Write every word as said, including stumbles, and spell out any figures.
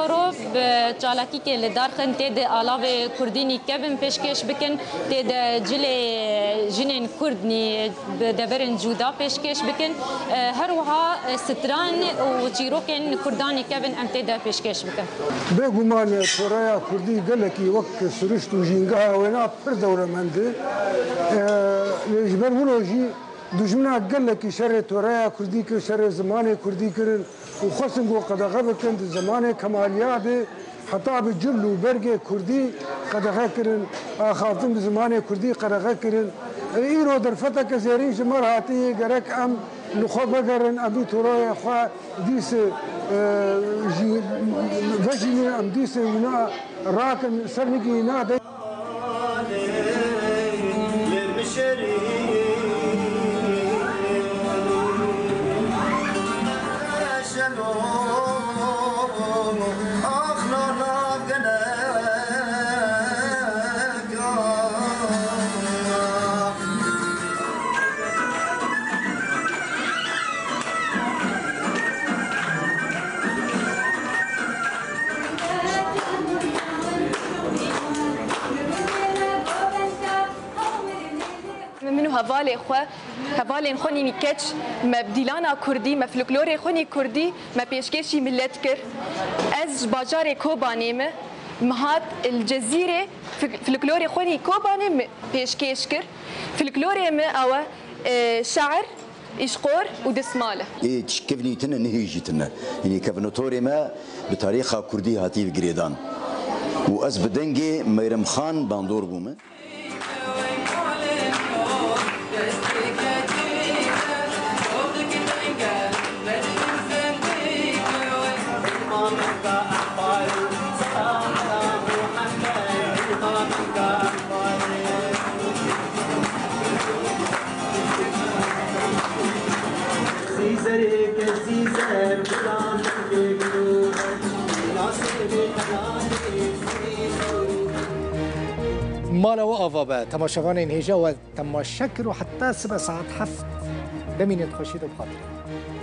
Ro bi çalakîkê li dar xin tê de alavê kurdînî kevin pêşkêş bikin, tê de cilê jinên kurdnî bi deverên cuda pêşkêş bikin. E, her wiha, e, stran û çîrokên kurdanî kevin em tê de pêşkêş bikin. Bêguman e, Toreya Kurdî gelekî wek sirişt û jîngeha wêna pir dewremend e. E, lê ji ber wilo jî Dijmina gelekî şerê Toreya Kurdî kir, şerê zimanê Kurdî kirin û xwestin ku qedexe bikin, di zimanê kemaliya de heta bi cil û bergê Kurdî qedexe kirin, axaftin bi zimanê Kurdî qedexe kirin. E, îro derfeteke zêrîn ji me re hatiye, gerek em li xwe vegerin, em vî Toreyê xwe dîsê, e, jî vejînin, em dîsê wina rakin ser nigî wina de. Min û hevalê xwe, hevalên xwe nînî keç, me dîlana kurdî, me folklorê xwe nî kurdî, me pêşkêşî milet kir. Ez ji bajarê Kobanê me, me hat li Cezîrê fik-, folklorê xwe nî Kobanê me pêşkêş kir. Folklorê me ew e, e, şeir, îşqor û dismal e. Ê çi kevnî tine, nihê jî tine. Yanî kevnotorê me bi tarîxa kurdî hatiye girêdan. Û ez bi dengê Meyrem Xan bandor bûme. Mala we ava be, temaşevanên hêja we temaşe kir û heta sibe saet heft bimînin di xweşî de bi xatirê.